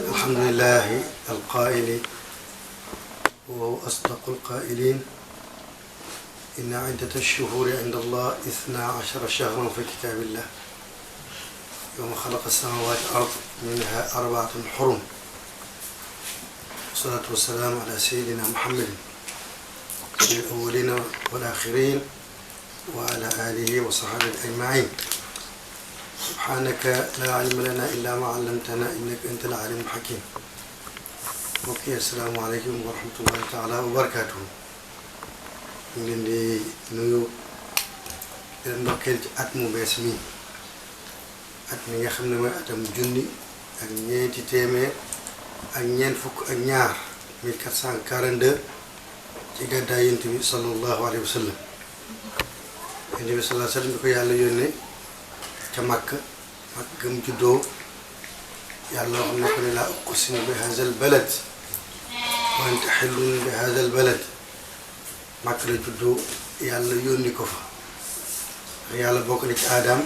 الحمد لله القائل وهو أصدق القائلين إن عدة الشهور عند الله 12 شهرا في كتاب الله يوم خلق السماوات والأرض منها 4 حرم والصلاة والسلام على سيدنا محمد سيد الأولين والآخرين وعلى آله وصحبه أجمعين. سبحانك لا علم لنا إلا ما علمتنا إنك أنت العليم الحكيم. اوكي السلام عليكم ورحمة الله تعالى وبركاته. من دي نيو ndokkeel ci at mu bees mi at mi nga xam ne mooy atam junni ak ñeenti téeméer ak ñeent fukk ak ñaar 1442 ci gàddaay Yonent bi sallallahu alayhi wa sallam. Yonent bi sallallahu alayhi wa sallam bi ko yàlla yónnee ca Makka gëm juddoo yàlla wax na ko ne laa uqsimu bi haazal balad wa anta hillun bi haazal balad. Makka la juddoo yàlla yónni ko fa yàlla bokk na ci aadam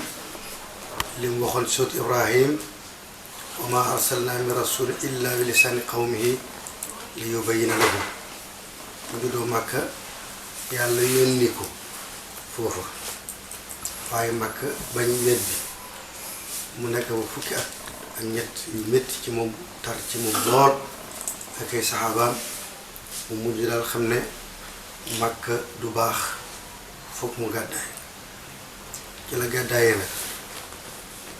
li mu waxoon soot Ibrahim wa maa arsalnaa min rasuulin illaa bi lisaani qawmihi li yubayyina lahum. mu juddoo Makka yàlla yónni ko foofa waaye Makka bañ weddi mu nekk ba fukki at ak ñett yu métti ci moom tar ci moom lool ak ay saxaabaam mu mujj daal xam ne Makka du baax foog mu gàddaay ci la gàddaayee nag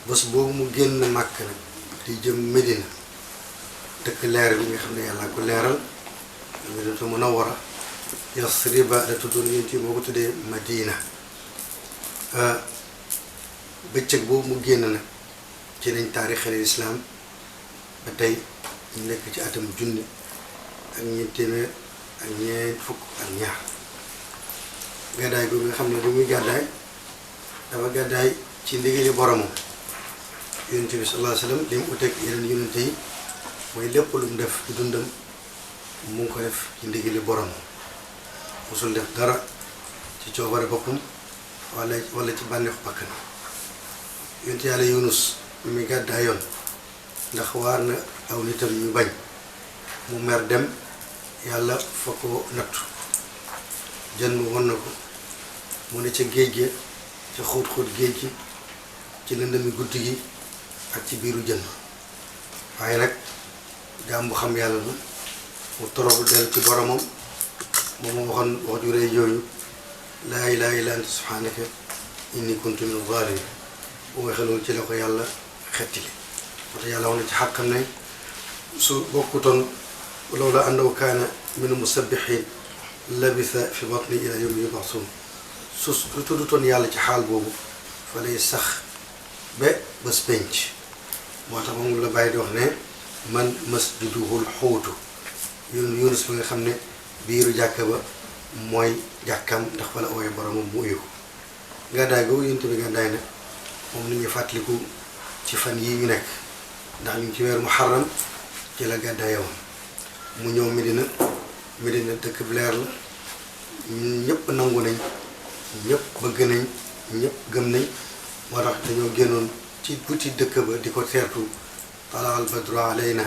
bés boobu mu génn Makka nag di jëm Medina dëkk leer bi nga xam ne yàlla ko leeral Madinatu Munawwara Yasriba la tuddoon Yonent bi moo ko tuddee Madina. bëccëg boobu mu génn nag ci lañ taarixal islaam ba tey ñu nekk ci atam junni ak ñeent téeméer ak ñeent fukk ak ñaar. gàddaay boobu nga xam ne bi muy gàddaay dafa gàddaay ci ndigali boromam. Yonent bi sallallahu alayhi wa sallam li mu uteeg yeneen yonent yi mooy lépp lu mu def ci dundam mu ngi ko def ci ndigali boromam mosul def dara ci coobare boppam wala ci bànneexu bakkan. Yonent yàlla Yunus mi gàddaay yoon ndax waar na aw nitam ñu bañ mu mer dem yàlla fa ko nattu jën mu won na ko mu ne ca géej gi ca xóot-xóot géej gi ci lëndëmi guddi gi ak ci biiru jën waaye nag jaam bu xam yàlla la mu torobu del ci boromam moom moo waxoon wax ju rëy jooju laa ilaaha illa anta subhaanaka inni kuntu mina zaalimiin bu waxee loolu ci la ko yàlla xettili moo tax yàlla wax na ci xàqam ne su bokkutoon lawlaa annahu kaana mina musabbihiin labisa fi batni ilaa yawmi yub'asuun su tuddutoon yàlla ci xaal boobu fa lay sax ba bés penc. moo tax moom la bàyyi di wax ne man masjiduhul xuutu Yunus bi nga xam ne biiru jàkka ba mooy jàkkam ndax fa la ooyee boromam mu uyu ko. gàddaay googu Yonent bi gàddaay nag moom la ñuy fàttaliku ci fan yii ñu nekk ndax ñu ngi ci weeru muharram ci la gàddaay woon mu ñëw Medina dëkk bu leer la ñëpp nangu nañ ñëpp bëgg nañ ñëpp gëm nañ moo tax dañoo génnoon ci buti dëkk ba di ko teertu talaa al badru alayna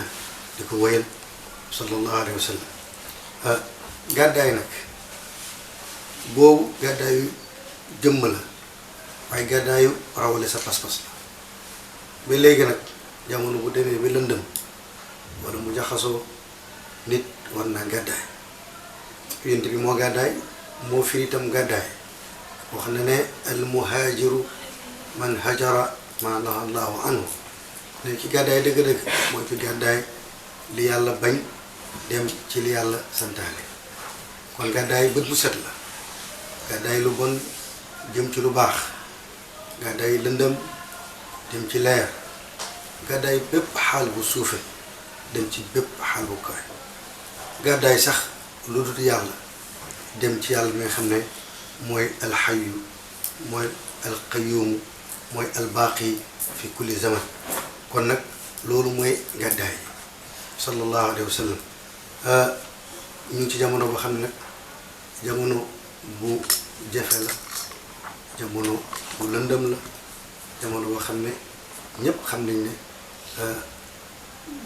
di ko wéyal sallallahu alayhi wa sallam. gàddaay nag boobu gàddaayu jëmm la waaye gàddaayu rawale sa pas-pas la ba léegi nag jamono bu demee ba lëndëm wala mu jaxasoo nit war naa gàddaay. Yonent bi moo gàddaay moo firi itam gàddaay wax na ne al muhaajiru man hajara maa nahaa Allaahu anhu ne ci gàddaay dëgg-dëgg mooy ci gàddaay li yàlla bañ dem ci li yàlla santaane. kon gàddaay bët bu set la gàddaay lu bon jëm ci lu baax gàddaay lëndëm dem ci leer gàddaay bépp xaal bu suufe dem ci bépp xaal bu kawe gàddaay sax lu dul yàlla dem ci yàlla mi nga xam ne mooy alxayu mooy alqayuumu mooy albaaqi fi kulli zaman. kon nag loolu mooy gàddaay sallallahu alayhi wa sallam. ñu ngi ci jamono boo xam ne nag jamono bu jafe la jamono bu lëndëm la jamono boo xam ne ñëpp xam nañ ne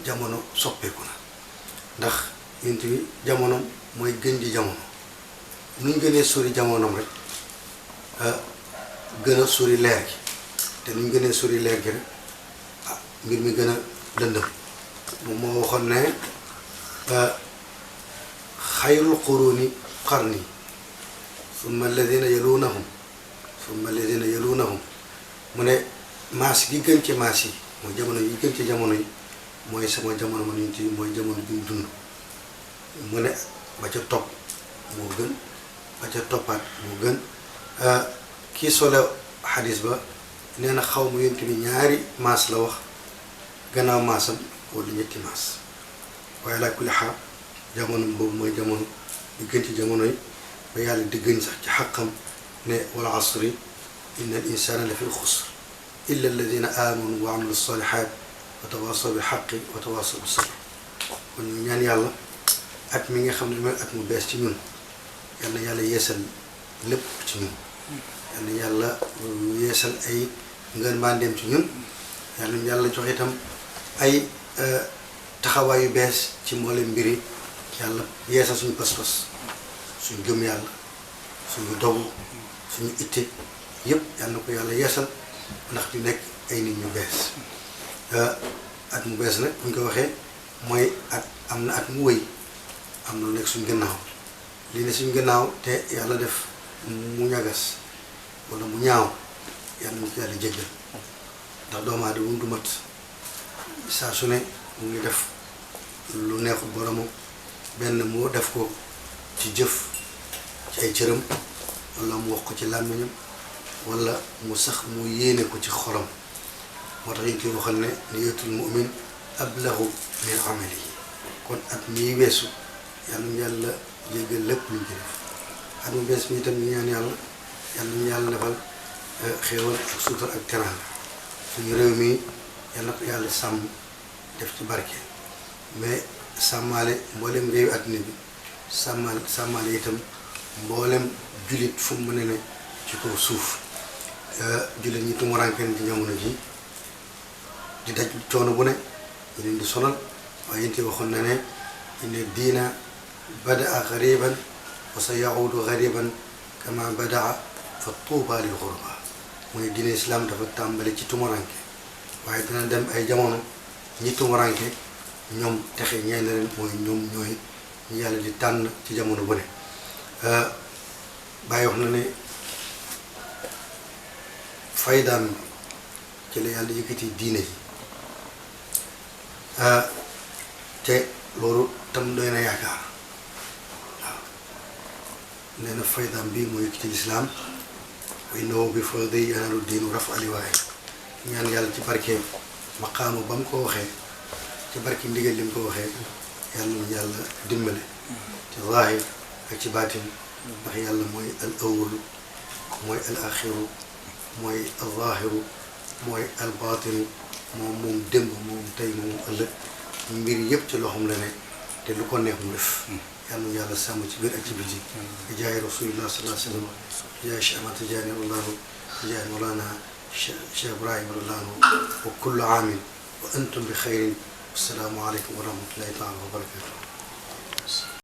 jamono soppeeku na ndax yonent bi jamonoom mooy gën di jamono nuñ gënee sori jamonoom rek gën a sori leer gi te nuñ gënee sori leer gi rek mbir mi gën a lëndëm moom moo waxoon ne xayrul quruni qarni summa alladina yalunahum summa alladina yalunahum mu ne maas gi gën ci maas yi mooy jamono yi gën ci jamono yi mooy sama jamono man yonent bi mooy jamono bi mu dund mu ne ba ca topp moo gën ba ca toppaat moo gën kii solo xadis ba nee na xaw ma yonent bi ñaari maas la wax gannaaw maasam wala ñetti maas waaye laa kulli xaal jamono boobu mooy jamono bi gën ci jamono yi ba yàlla di gën sax ci xaqam ne wal asri inna al insana la fi xusr illa alladina amanu wa amilu salihat wa tawasaw bil xaqi wa tawasaw bis sabr kon ñu ñaan yàlla at mi nga xam ne mooy at mu bees ci ñun yal na yàlla yeesal lépp ci ñun yal na yàlla yeesal ay ngeen mandeem ci ñun yal na yàlla jox itam ay taxawaay yu bees ci mboolem mbiri yàlla yeesal suñu pas-pas suñu gëm yàlla suñu dogu suñu itte yëpp yal na ko yàlla yeesal ndax di nekk ay nit ñu bees at mu bees nag bu ñu ko waxee mooy at am na at mu wëy am na lu nekk suñu gannaaw lii ne suñu gannaaw te yàlla def mu ñagas wala mu ñaaw yàlla mu ko yàlla jéggal ndax doomu aadama du mat saa su ne mu ngi def lu neexul boromam benn mu def ko ci jëf ci ay cëram wala mu wax ko ci làmmiñam wala mu sax mu yéene ko ci xolam moo tax ñu koy waxal ne niyatul mu'min ablahu min amalihi kon at mii weesu yàlla ñu yàlla jéggal lépp luñ ci def at mu bees mi itam ñu ñaan yàlla ñu yàlla defal xéewal ak suutar ak teraanga suñu réew mi yàlla na ko yàlla sàmm def ci barke mais sàmmaale mboolem réewi àddina bi sàmmaale itam mboolem jullit fu mu mën ne ci kaw suuf jullit ñi tumuraanken ci jamono ji di daj coono bu ne ñu leen di sonal waaye yéen waxoon na ne inna diina badaa gariban wa sa yaudu gariban kama badaa fa tuuba lil xurba mu ne diine islam dafa tàmbali ci tumuranke waaye dina dem ay jamono ñi tumuranke ñoom texe ñeen leen mooy ñoom ñooy ñu yàlla di tànn ci jamono bu ne bàyyi wax na ne faydaam ci la yàlla yëkkati diine ji te loolu tam doy na yaakaar waaw nee na faydaam bi mooy yëkkati lislaam wa innahu bi faydi yanaalu diinu rafa aliwaay ñaan yàlla ci barke maqaamu ba mu ko waxee ci barke ndigal li mu ko waxee yàlla na yàlla dimbale ci zaahir ak ci baatin ndax yàlla mooy al awalu mooy al axiru mooy al zaahiru mooy al baatinu moom démb moom tey moom ëllëg mbir yëpp ci loxoom la ne te lu ko neex mu def yàlla na yàlla sàmm ci biir ak ci biti bi jaay rasulillah sallallahu alayhi wa sallam bi jaay Cheikh Ahmad Tidiane radiyallahu anhu bi jaay Mawlana Cheikh Ibrahim radiyallahu anhu wa kullu aamin wa antum bi xayrin assalaamu aleykum wa rahmatullahi taala wa barakatuh